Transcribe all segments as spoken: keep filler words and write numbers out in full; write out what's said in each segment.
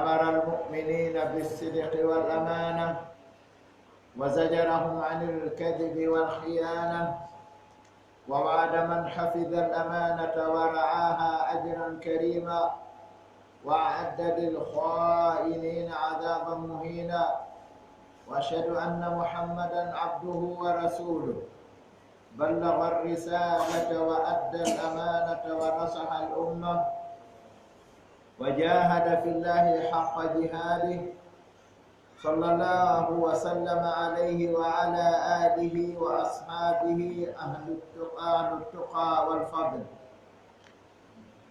أمر المؤمنين بالصدق والأمانة، وزجرهم عن الكذب والخيانة، ووعد من حفظ الأمانة ورعاها أجرا كريما، وأعد للخائنين عذابا مهينا. وأشهد أن محمدا عبده ورسوله، بلغ الرسالة وأدى الأمانة ونصح الأمة، وجاهد في الله حق جهاده، صلى الله وسلم عليه وعلى آله وأصحابه أهل التقى، أهل التقى والفضل.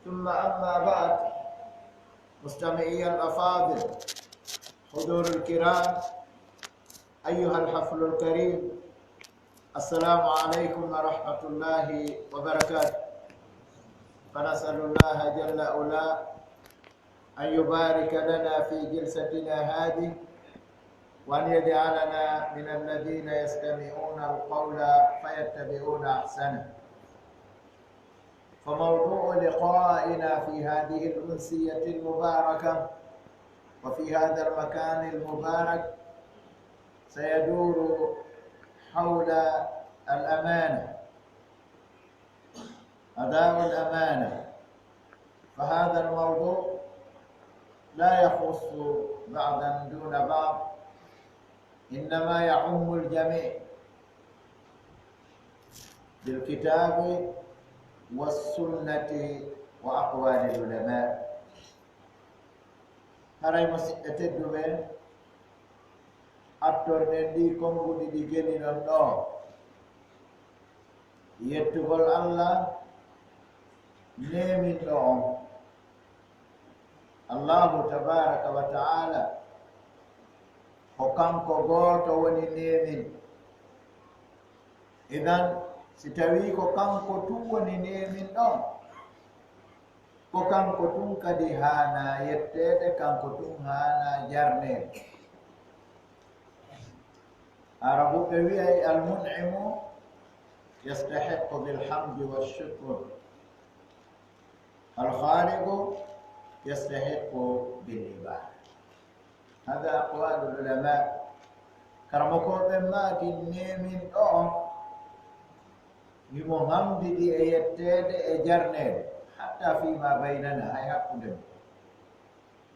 ثم أما بعد، مستمعي الأفاضل، حضور الكرام، أيها الحفل الكريم، السلام عليكم ورحمة الله وبركاته. فنسأل الله جل وعلا أن يبارك لنا في جلستنا هذه، وأن يجعلنا من الذين يستمعون القول فيتبعون أحسنه. فموضوع لقائنا في هذه الأمسية المباركة وفي هذا المكان المبارك سيدور حول الأمانة، أداء الأمانة. فهذا الموضوع لا يخص بعضا دون بعض، إنما يعم الجميع بالكتاب والسنة وأقوال العلماء. Haray, musiɓɓe tedduɓe, attorɗen ɗii konnguɗi ɗi geliɗon ɗoo, yettugol Allah neeminɗo on. Allahu tabaaraka wa ta'ala, ko kanko gooto woni neemin. Idan, si tawii ko kanko tun woni neemin ɗon, ko kanko tun kadi haanaa yetteede, kanko tun haanaa jarneede. Arabuɓe wi'ay, "Al-mun'imu yastahiqqu bil hamdi wa shukr, al-khaliqu yastahiqqu bil ibada." Hada aqwalul ulama. Karamokooɓe maaki, neeminɗo on, himo hamdidi e yetteede e jarneede, hatta fima baynana, hay hakkunde men.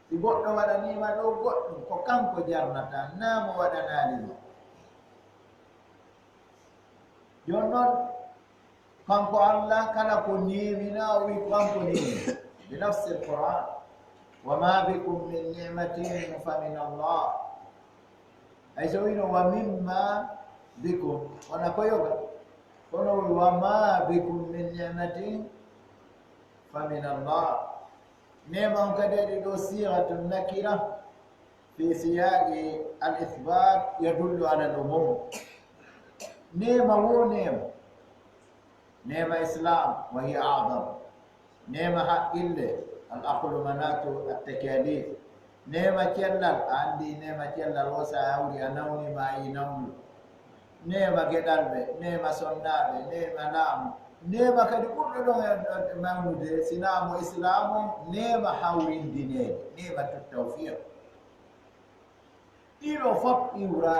Si goɗɗo waɗanii ma ɗoo goɗɗum, ko kanko jarnata, naa mo waɗanaali ma. Jooni non, kanko Allah, kala ko neeminaa, o wi'i ko kanko neemi. Bi nafsil Qur'an, "Wa ma bikum min ni'matin fa min Allah." Hay so wi'ino, "Wa mimma bikum," wona ko yoga. Kono o wi'i, "Wa ma bikum min ni'matin fa min Allah." Neema on kadi waɗi ɗoo siigatu nakira fi siyaaqi al-ithbaat yadullu ala al-umum. Neema woo neema. Neema Islaam, wa hiya a'zam. Neema haqqille, al-aqlu manatu at-takalif. Neema cellal, a anndi neema cellal, o sa hawri a nawni ma a yi nawnu. Neema geɗalɓe, neema sonnaaɓe, neema laamu. Neema kadi ɓurɗo ɗon e, e mawnude, sinaa mo Islaam on, neema hawrindineede, neema tut tawfiq. Ɗiɗo fof iwra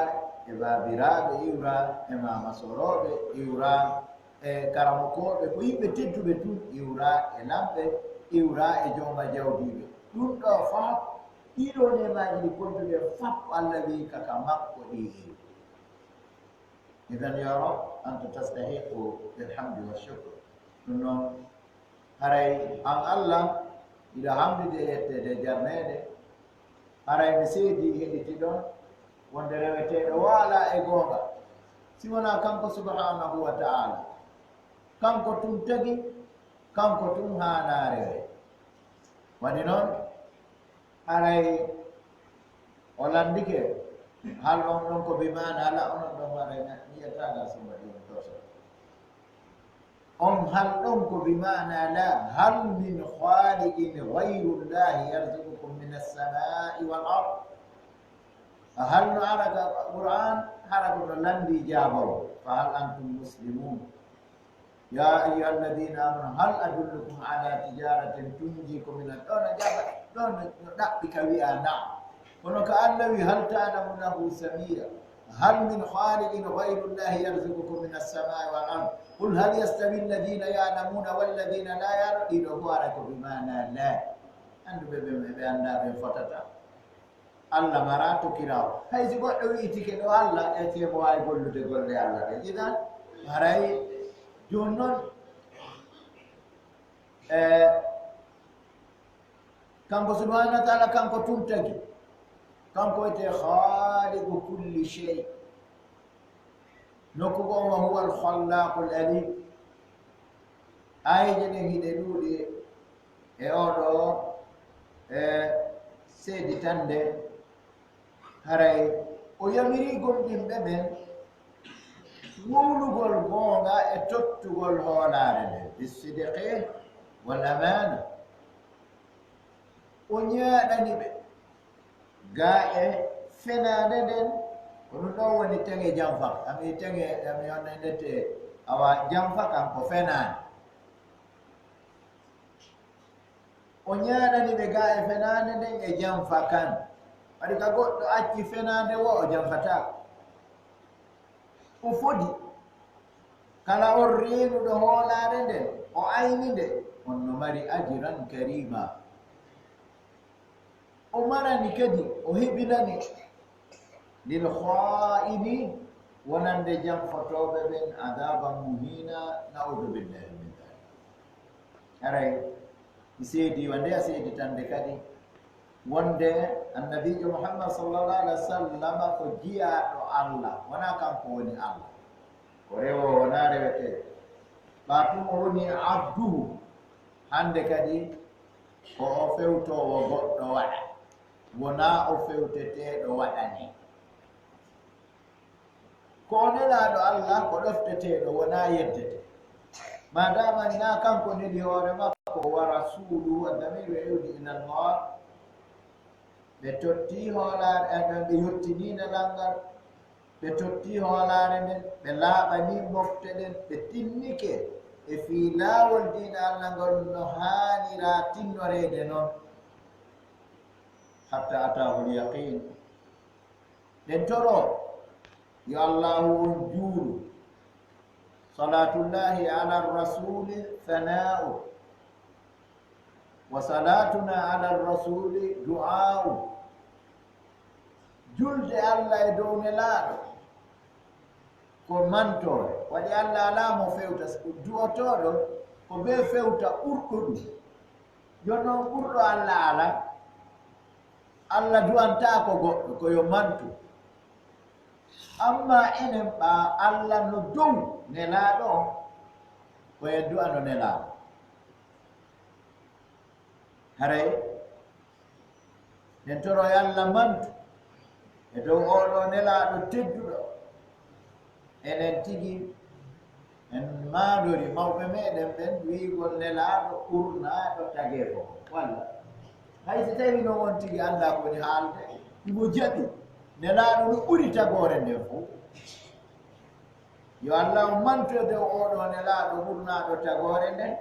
e baabiraaɓe, iwra e maama sorooɓe, iwra e karamokooɓe, ko yimɓe tedduɓe tun, iwra e lamɓe, iwra e jooma jawdiiɓe. Ɗum ɗo fof, ɗiɗo neemaaji ɗi kodduɗen fof, Allah wi'i ka, ka makko ɗi iwi. Idan ya Rab, anta tastahiqu bil hamdi wa shukr. Ɗum noon, haray an Allah, hiɗa hamdidi e yetteede e jarneede. Haray mi seedii heɗitiɗon wonde reweteeɗo waalaa e goonga, si wonaa kanko subhanahu wa ta'ala. Kanko tun tagi, kanko tun haanaa rewe. Waɗi noon, haray o lanndike, hal on ɗon ko bi maana ala, onon ɗon haray mi yiyataa ngal sumba ɗi on torso. On hal ɗon ko bi maana la, hal min khaliqin ghayru Allahi yarzuqukum min as-sama'i wal ard? Hal no ara ka Qur'an, hara ko no lanndi jaabol, fa hal antum muslimun? Ya ayyuhalladhina amanu hal adullukum ala tijaratin tunjikum min ad-, ɗo no jaabata. Ɗon no ɗaɓɓi ka wi'a na'am. Kono ka Allah wi, "Hal ta'lamu lahu samiyya? Hal min khaliqin ghayru Allahi yarzuqukum minas sama'i wal ard? Qul hal yastawi alladhina ya'lamuna wal ladhina la ya'lamun?" Ɗiɗo fof ara ko bi maana la. Annduɓe ɓen e ɓe anndaa ɓen fotata. Allah mara tokiraawo. Hay si goɗɗo wi'itike ɗo Allah, e tee mo waawi gollude golle Allah ɗen. Idan, haray jooni non, e, kanko subhanahu wa ta'ala, kanko tun tagi. Kanko wiyetee khaliqu kulli shay. Nokku goo, "Wa huwa al-khallaqul alim." Aayeeje ɗen hiɗe ɗuuɗi e oo ɗoo, e seeditande. Haray o yamirii gomɗinɓe ɓen wowlugol goonga e tottugol hoolaare nden, bis-sidqi wal amaana. O ñaaɗani ɓe gaa e fenaande nden, ko ɗum ɗoo woni teŋe janfa. Ami teŋe, ami on e ndete, awa janfa kan ko fenaande. O ñaaɗani ɓe gaa e fenaande nden e janfa kan. Waɗi ka goɗɗo acci fenaande woo, o janfataako. O fodi. Kala on reenuɗo hoolaare nden, o ayni nde, on no mari ajiran kariima. O marani kadi, o heɓinani lil khaa'iniin, wonande janfotooɓe ɓen, adaaban muhiina, na'uudu billahi min daalik. Haray mi seedii wa nde a seeditande kadi wonde Annabiijo Muhammad sallallahu alaihi wa sallam ko jiyaaɗo Allah, wonaa kanko woni Allah. Ko rewo, wonaa rewetee. Ɓaa tun o woni abduhu. Hannde kadi ko o fewtoowo goɗɗo waɗa, wonaa o fewteteeɗo waɗane. Ko o nelaaɗo Allah, ko ɗofteteeɗo, wonaa yeddete. Maadaama naa kanko neli hoore makko, wa rasuuluhu, ad-damiiru ya'uudu ila Allah. Ɓe totti hoolaare, eh, ɓe, ɓe yottinii nelal ngal, ɓe totti hoolaare nden, ɓe laaɓanii mofte ɗen, ɓe tinnike e fii laawol diina Allah ngol no haanira tinnoreede non. Hatta ataahul yaqiin. Ɗen toroo yo Allaahu on juulu. Salaatullaahi ala rasuuli sanaa'u. Wa salaatunaa ala rasuuli du'aa'u. Julde Allah e dow nelaaɗo ko mantoore. Waɗi Allah alaa mo fewta, du'otooɗo ko bee fewta ɓurɗo ɗum. Jooni non ɓurɗo Allah alaa. Allah du'antaako goɗɗo, ko yo mantu. Ammaa enen ɓaa Allah no dow nelaaɗo on, ko en du'ano nelaaɗo. Haray en toro yo Allah mantu e dow oo ɗoo nelaaɗo tedduɗo. Enen tigi en maandori mawɓe meɗen ɓen wi'ugol nelaaɗo ɓurnaaɗo tageefo. Walla hay si tawii non on tigi anndaa ko woni haalde, himo jaɓi nelaaɗo no ɓuri tagoore nden fow. Yo Allah on mantu e dow oo ɗoo nelaaɗo ɓurnaaɗo tagoore nden,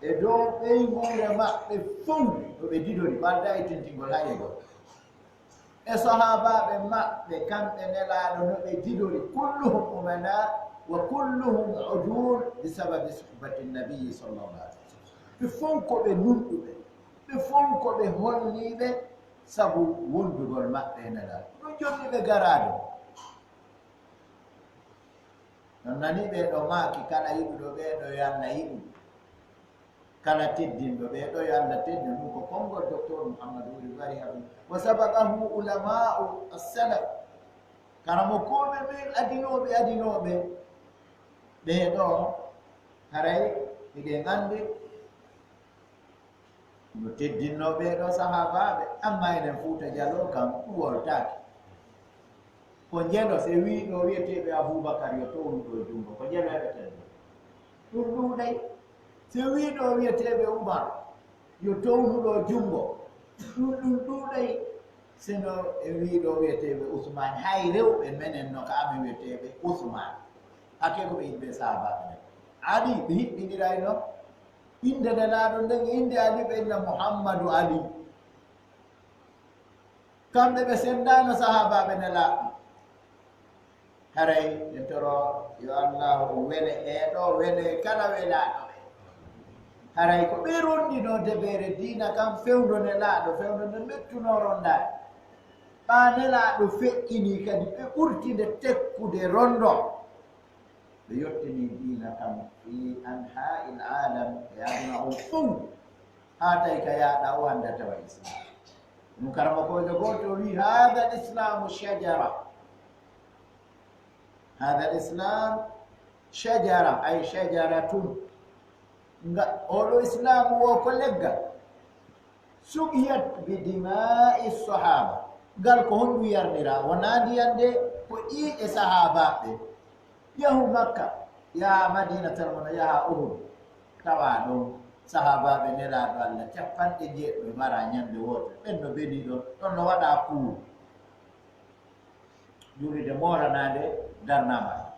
e dow ɓeynguure maɓɓe fow no ɓe didori, ɓalda e tintingol hay e goɗɗo. E sahaabaaɓe maɓɓe, kamɓe nelaaɗo no ɓe didori, kulluhum umanaa wa kulluhum uduul bi sababi suhbati nabiyyi sallallahu alaihi wasallam. Ɓe fow ko ɓe nunɗuɓe, ɓe fow ko ɓe holliiɓe sabu wondugol maɓɓe e nelaaɗo. Ɗum jonni ɓe garaade. Non nani ɓee ɗoo maaki, kala yiɗuɗo ɓee ɗoo yo Allah yiɗu. Kala teddinɗo ɓee ɗoo yo Allah teddin ɗum. Ko konngol Doktor Muhammadu Wuli Bari Habib. Wa sabaqahu ulama'u as-salaf. Karamokooɓe men adinooɓe, adinooɓe. Ɓee ɗoo haray hiɗen anndi no teddinnoo ɓee ɗoo sahaabaaɓe, ammaa enen Fuuta Jaloo kam ɗum woltaaki. Ko njelo, si wii ɗoo wiyeteeɓe Abuubakar yo townu ɗoo junngo, ko njelo heɓeten ɗoo. Ɗum ɗuuɗay. Si wii ɗoo wiyeteeɓe Umar yo townu ɗoo junngo, ɗum, ɗum ɗuuɗay. Sino e wii ɗoo wiyeteeɓe Usmaan, hay rewɓe menen no ka amen wiyeteeɓe Usmaan. Hakkee ko ɓe yimɓe sahaabaaɓe ɓen. Ali ɓe hiɓɓindirayno. Innde Nelaaɗo nden e innde Ali, ɓe inna Muhammadu Ali. Kamɓe ɓe senndaano sahaabaaɓe Nelaaɗo. Haray en toro yo Allaahu o wele ɓee ɗoo, wele kala welaaɗo ɓe. Haray ko ɓe ronndinoo debeere diina kan fewndo Nelaaɗo, fewndo nde mettunoo ronndaade. Ɓaa Nelaaɗo feƴƴinii kadi, ɓe ɓurti nde tekkude ronndo. Ɓe yottinii diina kan fii anhaa'il aalam, e aduna on fow, haa tawi ka yaaɗa o annda tawa Islaam. Ɗum karamokoojo gooto wii, "Haadha l-Islaamu shajara." Haadha l-Islaam shajara, ay shajaratun. Nga, oɗo Islaamu o ko leggal. Suqiyat bi dimaa'i sahaaba. Ngal ko honɗum yarnira? Wonaa ndiyan de, ko ƴiiƴe sahaabaaɓe. Yahu Makka, yaha Madinatal Munawwara, yaha Uhud. Tawa ɗon sahaabaaɓe Nelaaɗo Allah capanɗe njeeɗiɗo mara ñande wootere. Ɓen no belii ɗon, ɗon no waɗa kuuru. Juulirde mooranaande darnaama.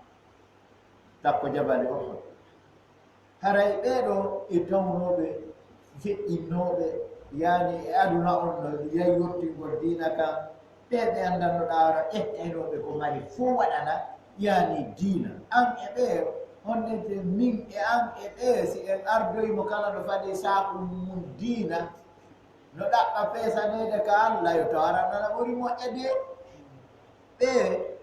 Takko jabali Uhud. Haray ɓee ɗoo e tawnooɓe, feƴƴinnooɓe, yaani e aduna on no yahi yottingol diina kan, ɓee ɓe anndanno ɗaara ƴettaynooɓe ko mari fow waɗana, yaani diina. An e ɓee, honnete min e an e ɓee, si en ardoyi mo kala no fadii saaku mum diina, no ɗaɓɓa peesaneede ka Alla, yo taw aran nana ɓuri moƴƴa de. Ɓee,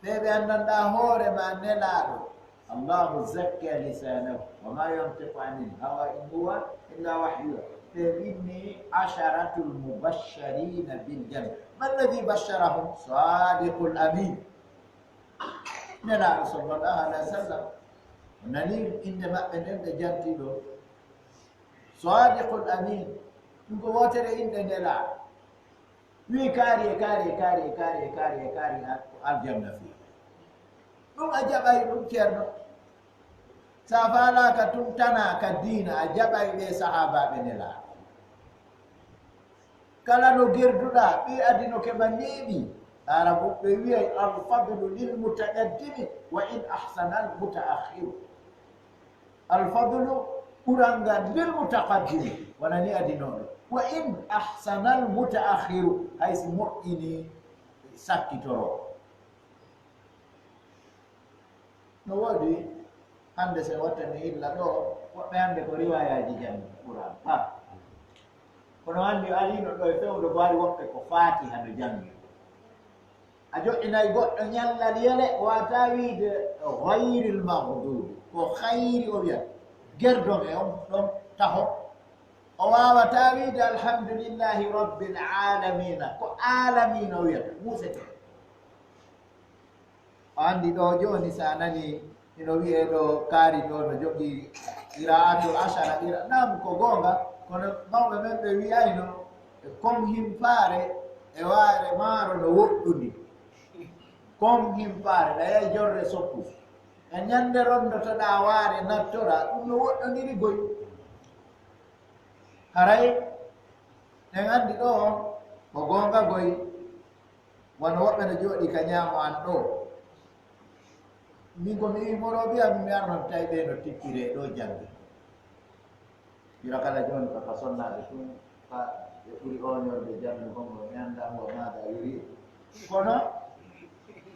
ɓee ɓe anndanɗaa hoore ma Nelaaɗo. Allahu zakka lisanahu, wa ma yantiqu anil hawa in huwa illa wahyu. Ɓe inni asharatul mubashsharina bil janna. Ma alladhi basharahum? Sadiqul amin. Nelaaɗo sallallahu alaihi wasallam. O nani innde maɓɓe nden ɓe janti ɗo. Sadiqul amin. Ɗum ko wootere innde Nelaaɗo. Wii kaari e kaari e kaari e kaari e kaari e kaari, a-, ko aljanna fii. Ɗum a jaɓay ɗum, Ceerno. Sa faalaaka tun tanaa ka diina, a jaɓay ɓee sahaabaaɓe Nelaaɗo. Kala no gerduɗaa, ɓii adino keɓa neeɓi. Arabu ɓe wiyay, "Al-fadlu lil mutaqaddimi wa in ahsana al-mutaakhiru." Al-fadlu, ɓural ngal, lil mutaqaddimi, wonani adinooɗo. Wa in ahsana al-mutaakhiru, hay si moƴƴini sakkitoro. No woodi, hannde so en wattani illa ɗo, woɓɓe hannde ko riwaayaaji janngi Qur'an. Ha. Kono anndi ariino ɗo e fewndo ko ari woɓɓe ko Faatiha no janngi. A joɗɗinay goɗɗo ñallal yele, o waawataa wiide ghayril maghdubi, ko khayri o wiyata. Gerdon e on ɗon taho. O waawataa wiide alhamdulillahi rabbil alamina, ko alamina o wiyata, muusete. O anndi ɗo jooni, so a nani ino wiyee ɗo kaari ɗo no jogii qira'atul ashara, qira-, naam, ko goonga, kono mawɓe men ɓe wiyayno, e kon himpaare e waare maaro no woɗɗundi. Kon himpaare, ɗa yahi jorre sokku. E ñande ronndotoɗaa waare nattora, ɗum no woɗɗondiri goy. Haray, en anndi ɗo, ko goonga goy. Wano woɓɓe no jooɗii ka ñaamo an ɗoo. Min ko mi wii Morobiya, mi arno mi tawi ɓee no tikkiree ɗoo janngi. Ira kala jooni ko ka sonnaaɓe tun, ka ɓe ɓuri oñorde jannugol ngol, mi anndaa huwa maada yuri. Kono,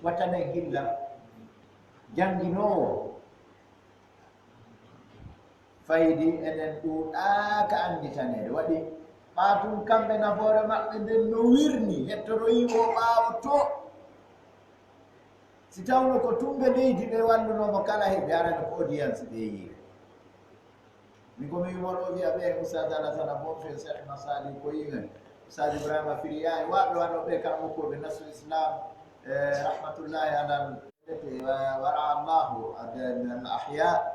wattanen hilla, jannginoowo, faydi enen ɗuuɗaaka annditaneede. Waɗi ɓaa tun kamɓe nafoore maɓɓe nden no wirni, hettoroyi wo ɓaawo to. Si tawno ko tunnge leydi ɓe wallunooma kala heɓi, arano ko audience ɓe yiire. Min ko mi wimoro wiya ɓe Oustaz Alassane Abou Fé, Cheikh Massali ko yimɓe, Oustaz Ibrahima Firiya, e waɓe wano ɓe karamokooɓe Nasru Islam, e rahmatullahi alal Wa-, wara Allahu, adan al ahya.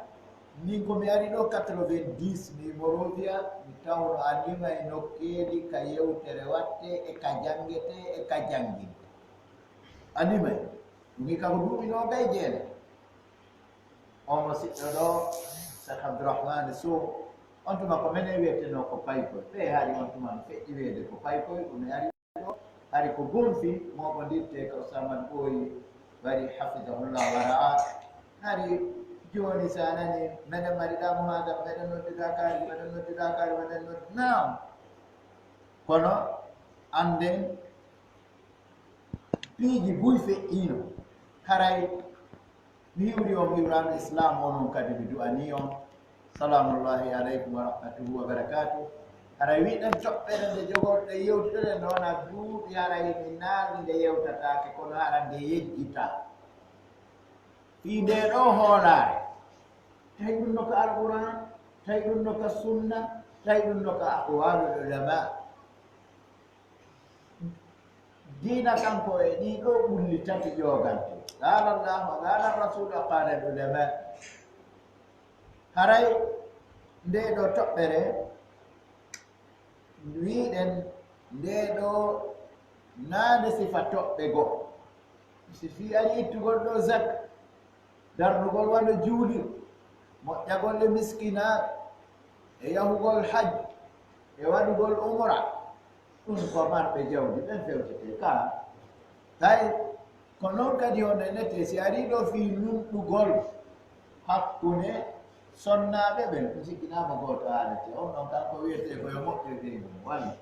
Min ko mi ari ɗo quatre-vingt-dix, mi Monrovia, mi tawno a limay nokkeeli ka yewtere watte e ka janngete e ka jannginte. A limay. Ɗum hikka ko duuɓi noogay jeenayi. On mo siɗɗo ɗo, Cheikh Abdourahmane Sow, on tuma ko menen wiyetenoo ko Paykoy. Ɓe hari on tuma no feƴƴi wiyeede ko Paykoy, ko mi ari. Hari ko gonfi moɓondirte ka Ousmane Ɓooyi, wari hafidahullah wa ra'a. Hari Jooni, so a nani, meɗen mari ɗa muhadara, meɗen noddida kaari, meɗen noddida kaari, meɗen noddi, naam. Kono annden piiji buy feƴƴiino. Haray mi hiwri on hiwraandu Islaam, onon kadi mi du'anii on. Salaamullaahi aleykum wa rahmatuhu wa barakaatuh. Haray wi'ɗen toɓɓere nde jogorɗen yewtude nde wona duuɓi, haray mi naali nde yewtataake, kono hara nde yejjitaa. Fii ndee ɗoo hoolaare, tawi ɗum no ka Alquraan, tawi ɗum no ka Sunna, tawi ɗum no ka aqwaalul ulamaa. Diina kanko e ɗii ɗoo ɓulli tati ƴoogante. Qaala Allaahu, qaala Rasuulu, qaala al ulamaa. Haray ndee ɗoo toɓɓere wi'ɗen, ndee ɗoo naa nde sifa toɓɓe goo. Si fii ari ittugol ɗoo zak, darnugol wano juulirde, moƴƴagol e miskinaaɓe, e yahugol hajju, e waɗugol umra, ɗum ko marɓe jawdi ɓen fewtetee ka. Tawi ko non kadi on nenetee si arii ɗoo fii nunɗugol hakkunde sonnaaɓe ɓen, mi sikkinaa mo gooto haalete. On ɗon kanko wiyetee ko yo moƴƴoy ɓe mum, walla?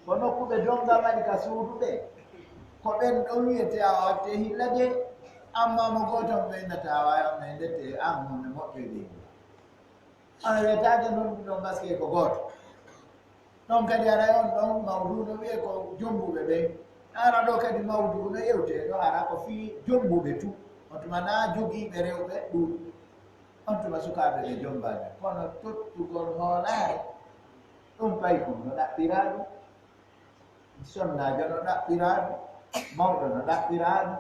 Ko nokku ɓe donnga waɗi ka suudu ɓe. Ko ɓen ɗon wiyetee a wattee hilla de, amma mo gooto mo ɓe innata a waawi on ne ndette an mo ne moƴƴoy ɓe mum. Ana wiyetaake non ɗum ɗon gaskee ko gooto. Ɗon kadi aray on ɗon mawdu no wiyee ko jombuɓe ɓen. Ara ɗoo kadi mawdu no yewtee ɗoo ara ko fii jombuɓe tu. On tuma naa jogiiɓe rewɓe ɗuuɗi. On tuma sukaaɓe ɓe jombaani. Kono tottugol hoolaare, ɗum paykun no ɗaɓɓiraa ɗum. Sonnaajo no ɗaɓɓiraa ɗum. Mawɗo no ɗaɓɓiraa ɗum.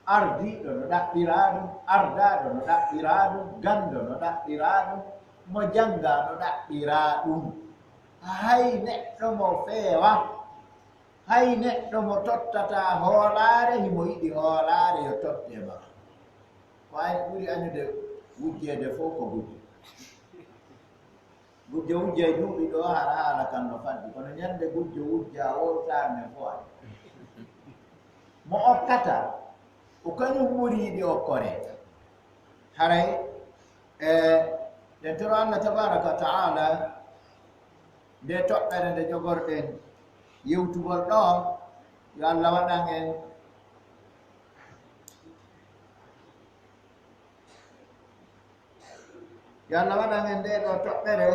Ardiiɗo no ɗaɓɓiraa ɗum. Ardaaɗo no ɗaɓɓiraa ɗum. Ganndo no ɗaɓɓiraa ɗum. Mo janngaa no ɗaɓɓiraa ɗum. Hay neɗɗo mo feewa, hay neɗɗo mo tottataa hoolaare, himo yiɗi hoolaare yo totte ma. Ko ay ɓuri añude wujjeede fof ko gujjo. Gujjo wujjay duuɓi ɗoo, hara haala kan no faddi. Kono ñande gujjo wujjaa woo, taar men fof ay. Mo okkata, ko kañum ɓuri yiɗi okkoreede. Haray, e, ɗen toro Allah tabaaraka wa ta'ala, nde toɓɓere nde jogorɗen yewtugol ɗoo, yo Allah waɗan en, yo Allah waɗan en ndee ɗoo toɓɓere,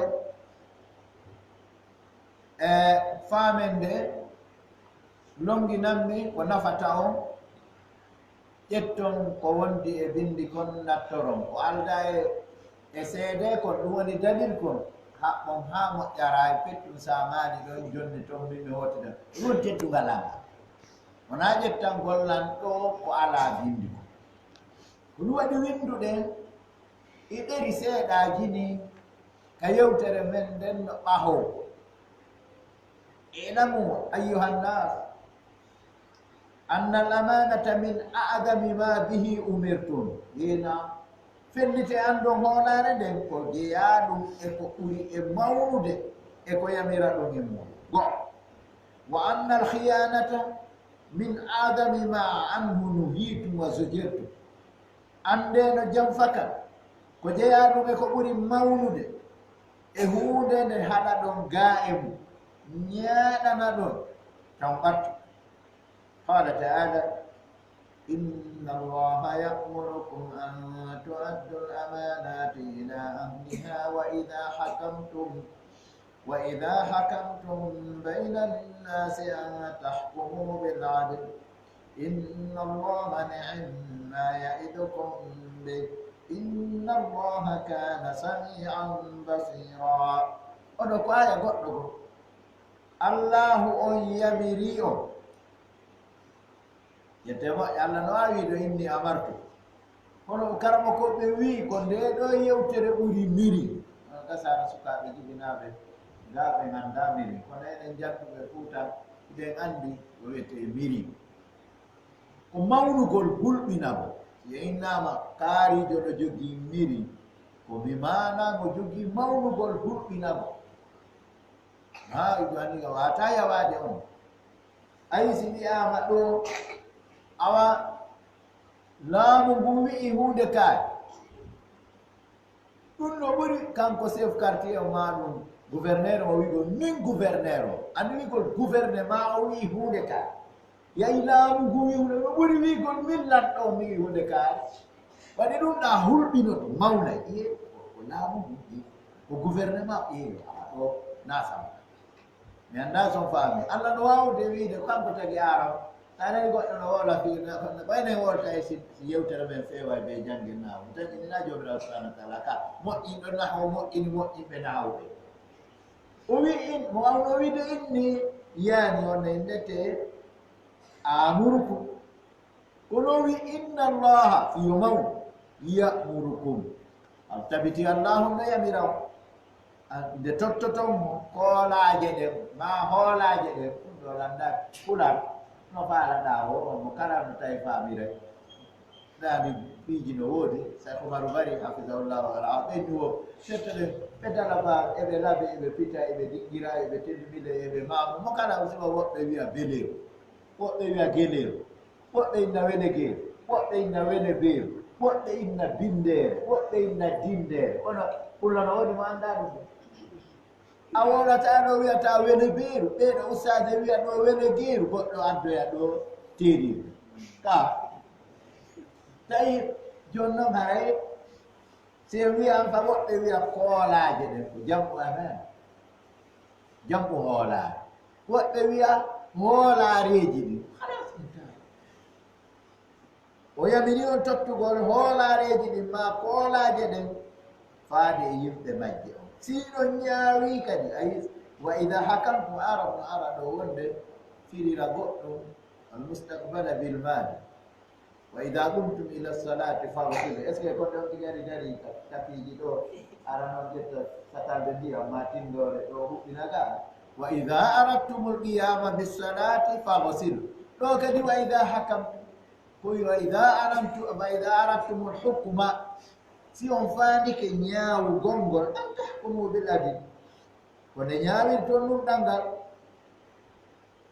e, faamen nde, lonnginanmi ko nafata on, ƴetton ko wondi e binndi kon nattoron. Ko aldaa e, e seedee kon, ɗum woni dalil kon, haɓɓon haa moƴƴaraa e pettum saamaani ɗon jonni ton min mi hootida. Ɗum woni teddungal Allah. Wonaa ƴettangol lan ɗoo ko alaa binndi kon. Ko ɗum waɗi winnduɗen e ɗeri seeɗaaji nii ka yewtere men nden no ɓahoo. I'lamu ayyuhan nas anna al amanata min a'zami ma bihi umirtum. Ina fellite anndon hoolaare nden ko jeyaa ɗum e ko ɓuri e mawnude e ko yamira ɗum e mum. Go'o. Wa anna al khiyanata min a'zami ma anhu nuhitum wa zujirtum. Anndee no janfa kan ko jeyaa ɗum e ko ɓuri mawnude e huunde nde haɗaɗon gaa e mum, ñaaɗanaɗon, taw ɓattu. Qaala ta'aala, inna Allaha ya'murukum an tu'addu al-amaanaati ilaa ahlihaa wa idhaa hakamtum وإذا حكمتم بين الناس أن تحكموا بالعدل إن الله نعم ما يعظكم به إن الله كان سميعا بصيرا. Oɗo ko aya goɗɗo go. Allahu on yamiri on. Yette moƴƴa, Allah no waawi ɗo inni amartu. Kono karamokooɓe wii ko ndee ɗoo yewtere ɓuri miri. Onon ka sara sukaaɓe jibinaaɓe, ndaa ɓe nganndaa miri. Kono enen jannduɓe Fuuta, hiɗen anndi ko wiyetee miri. Ko mawnugol hulɓinagol. Si innaama kaariijo no jogii miri, ko bi maanaa mo jogii mawnugol hulɓinagol. Haa, ijo anndi ka waataa yawaade on. Ayi, si wi'aama ɗoo, awa, laamu ngun wi'i huunde kaari, Ɗum no ɓuri kanko chef quartier o ma ɗum gouverneur o wi'gol min gouverneur o. Anndi wi'gol gouvernement o wi'i huunde ka. Yahi laamu ngu wi'i huunde no ɓuri wi'gol min lanɗo o mi wi'i huunde ka. Waɗi ɗum ɗa hulɓinoto mawna iye ko laamu ngu wi'i ko gouvernement iye a ɗo nasam. Mi anndaa so on faami. Allah no waawde wiide ko kanko tagi aaram. So a nani goɗɗo no woola fii, ɓayne wolta e si, si yewtere men feewa e bee janngirnaawo. Mi taƴinina Joomiraawo Subhaanahu wa Taala ka moƴƴinɗo nahaw, moƴƴini moƴƴinɓe nahawɓe. O wi'i, in, mo wawno wiide inni, yani on e innete aamurukum. Kono wi inna Allaha fiyo maw ya'murukum. Al tabiti Allahu no yamira on. An, nde tottoton mo koolaaje ɗen, ma hoolaaje ɗen, ɗum ɗo lannda pular, no faalaɗaa o, on mo kala no tawi faamira. Ɗaani piiji no woodi, Cheikh Umaru Bari, hafizahullahu wa ra'ah, ɓe ñuwo, setta ɗen, ɓe dala ba, eɓe labe, eɓe pita, eɓe dingira, eɓe tendumile, eɓe maamu, mo kala o siwa woɓɓe wi'a beleeru, woɓɓe wi'a geleeru. Woɓɓe inna welegeeru, woɓɓe inna welebeeru, woɓɓe inna binndeere, woɓɓe inna dinndeere. Kono pullo no woodi mo anndaa ɗum. A wowlataa ɗo wi'ataa welebeeru, ɓee ɗo ustaade wi'a ɗo welegeeru, goɗɗo addoya ɗo teeriiru. Ka tawi jooni noon haray si en wi'an ka woɓɓe wi'a koolaaje ɗen ko jam'u amaan. Jam'u hoolaare. Woɓɓe wi'a hoolaareeji ɗin. Halas intaha. O yamiri on tottugol hoolaareeji ɗin maa koolaaje ɗen faade e yimɓe majje on. Si on ñaawii kadi, a yi, wa idaa hakamtum, ara ɗum ara ɗo wonde firira goɗɗum, al mustaqbala bil maadi. Wa idaa qumtum ila salaati faghsilu. Est-ce que ko ɗon ɗi ngari dari ka tapiiji ɗo? Ara noon ƴetta satalde ndiyam maa tinndoore ɗo huɓɓina ga. Wa idaa aradtumul qiyaama bis salaati faghsilu. Ɗo kadi wa idaa hakamtum. Ko wi wa idaa aradtu-, wa idaa aradtumul hukma. Si on faandike ñaawugol ngol, an tahkumu bil adl. Ko nde ñaawirton ɗum ɗanngal.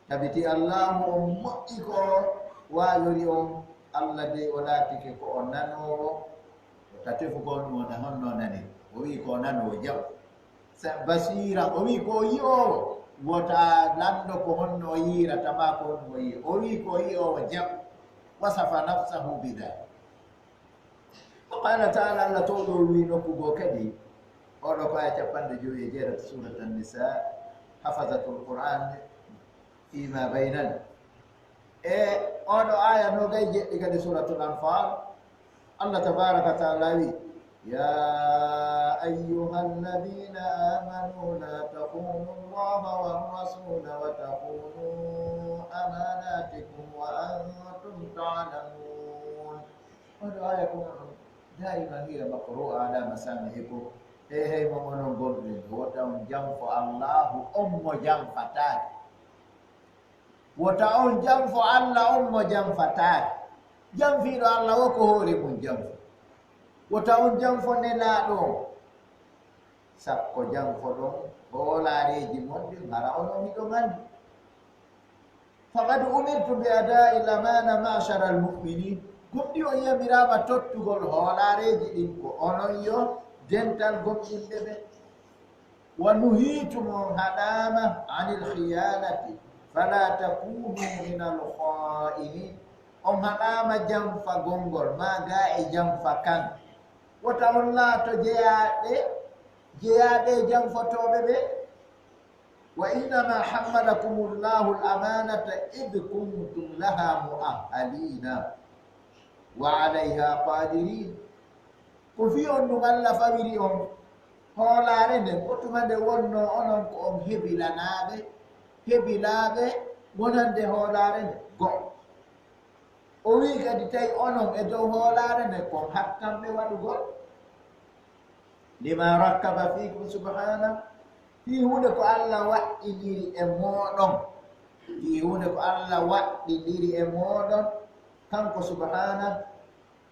Tabiti Allaahu on moƴƴi ko o waalori on, Allah dey o laatike ko o nanoowo, o tatefu ko on wona honno o nani. O wi'i ko o nanoowo jaw. Sa-, basiira, o wi'i ko o yi'oowo, wota lanndo ko honno o yi'irata maa ko honno o yi'i. O wi'i ko o yi'oowo jaw. Wasafa nafsahu bidhalik. Wa qala taala, Allah towɗo wi nokku goo kadi, oɗo ko aya capanɗe jowi e jeetati surat Annisa, hafazatul Qur'an fima baynana. E oɗo aya nogay jeɗɗi kadi suratul Anfal, Allah tabaraka wa taala wi, يا أيها الذين آمنوا لا تخونوا الله والرسول وتخونوا أماناتكم وأنتم تعلمون. Oɗo aya ko on daima hira makru'a ala masami'ikum. Hey, hey, mo onon gomɗinɓe, wota on janfo Allahu, on mo janfataake. Wota on janfo Allah, on mo janfataake. Janfiiɗo Allah wo ko hoore mum janfo. Wota on janfo Nelaaɗo on. Sakko janfoɗon hoolaareeji mon ɗin, hara onon hiɗon anndi. Faqad umirtu bi ada'il amaana ma'sharal mu'minin. Gomɗii on yamiraama tottugol hoolaareeji ɗin ko onon yo dental gomɗinɓe ɓen. Wa nuhiitum, on haɗaama, anil khiyaanati, falaa takuunuu minal khaa'iniin. On haɗaama janfagol ngol, maa gaa e janfa kan. Wota on laato jeyaaɓe, jeyaaɓe e janfotooɓe ɓe. Wa innamaa hammalakumul laahul amaanata id kuntum lahaa mu'ahhaliina wa alayhaa qaadiriin. Ko fii on ɗum Allah fawiri on hoolaare nden, ko tuma nde wonnoo onon ko on hebilanaaɓe, hebilaaɓe wonande hoolaare nden go'o. O wi'i kadi, tawi onon e dow hoolaare nden, kon hattanɓe waɗugol. Lima rakkaba fiikum subhaana, fii huunde ko Allah waɗɗindiri e mooɗon, fii huunde ko Allah waɗɗindiri e mooɗon, kanko subhaana,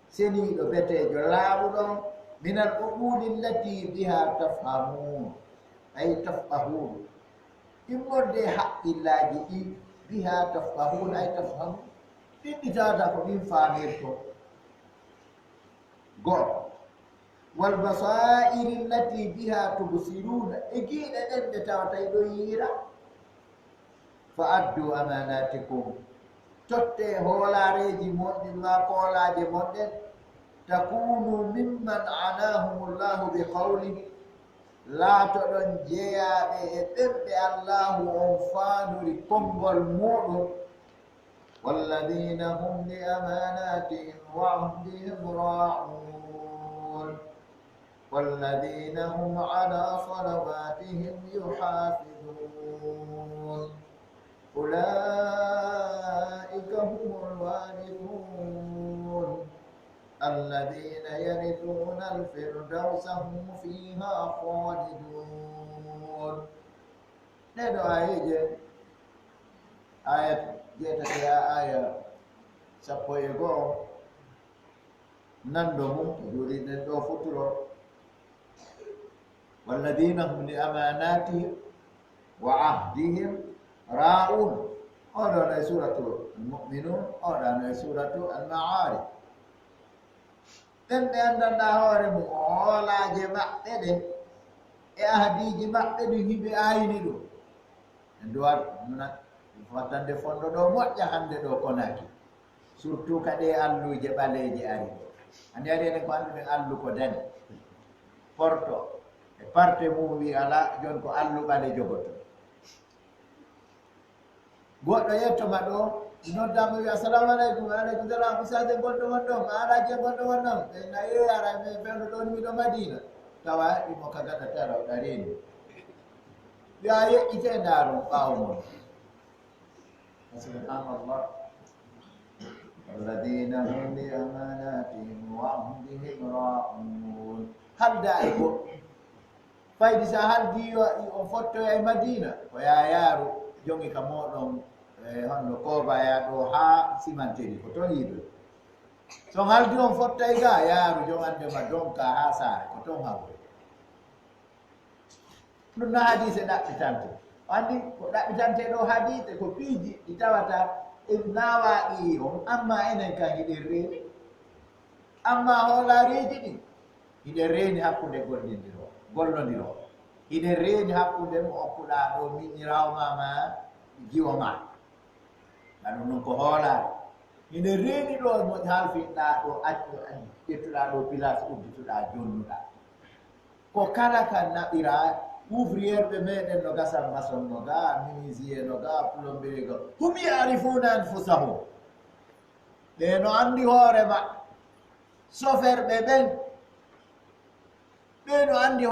seniiɗo, beteejo, laaɓuɗo on, minal uquuli allati biha tafhamuun, ay tafqahuun. Immorde e haqqillaaji ɗi, biha tafqahuun, ay tafhamuun. Ɗiɗɗi tawata ko ɗin faamirto. Go'o. والبصائر التي بها تبصرون, e giiɗe ɗen ɗe tawata hiɗon yiira. فأدوا أماناتكم, tottee hoolaareeji mon ɗin maa koolaaje mon ɗen. تكونوا ممن عناهم الله بقوله, laatoɗon jeyaaɓe e ɓen ɓe Allaahu on faandori konngol muuɗum. والذين هم لأماناتهم وعهدهم راعون. والذين هم على صلواتهم يحافظون. أولئك هم الوارثون. الذين يرثون الفردوس هم فيها خالدون. Ɗee ɗoo aayeeje, aaya jeetati haa aaya sappo e go'o, nanndo mum ko juuliɗen ɗoo futuro. والذين هم لأماناتهم وعهدهم راعون. Oɗo no e suuratu Al-Mu'minuun, oɗo no e suuratu Al-Ma'aarij. Ɓen ɓe anndanɗaa hoore mum, hoolaaje maɓɓe ɗen e ahdiiji maɓɓe ɗin, hiɓe aayini ɗum. En duwat muna wattande fondo ɗoo moƴƴa hannde ɗoo Konaaki. Surtout ka ɗee alluuje ɓaleeje ari ɗoo. Anndi ari enen ko annduɗen allu ko dane. Porto. E parte mum wi alaa, jon ko allu ɓale jogoto. Goɗɗo yetto ma ɗoo, nodda mo wi, "Assalamu aleykum." "Wa aleykum salam. Ustaade gonɗo won ɗon? Alaaji gonɗo won ɗon?" Ɓe na yeeyara, "Min fewndo ɗon, miɗo Madiina." Tawa imo ka gaɗa tara o ɗareeni. Yaa yeƴƴite ndaaron ɓaawo mon. Subhanallah. والذين هم لأماناتهم وعهدهم راعون. Halda e goɗɗo. Faydi sa haldi yo on fottoya e Madiina, ko yaa yaaru jongi ka mooɗon, e honno koobaya ɗoo haa simanteri, ko ton yiɗo. So on haldi on fottay ga, yaaru jongande ma donka haa saare, ko ton hawri. Ɗum no hadiise ɗaɓɓitante. O anndi ko ɗaɓɓitante ɗoo hadiise, ko piiji ɗi tawata en naawaaɗi on, amma enen kan hiɗen reeni. Amma hoolaareeji ɗin, hiɗen reeni hakkunde gollindiro, gollondiro. Hiɗen reeni hakkunde mo okkuɗaa ɗoo miñiraawo maa, maa jiwo maa. Ka ɗum ɗum ko hoolaare. Hiɗen reeni ɗoo mo halfinɗaa ɗoo, accu, ƴettuɗaa ɗoo pilaas, uddituɗaa, jonnuɗaa. Ko kala ka naɓira, ouvrier ɓe meɗen no gasa maçon no ga, menuisier no ga, plombier ga. هم يعرفون أنفسهم. Ɓe no anndi hoore maɓɓe. Chauffeur ɓe ɓen, ɓe no anndi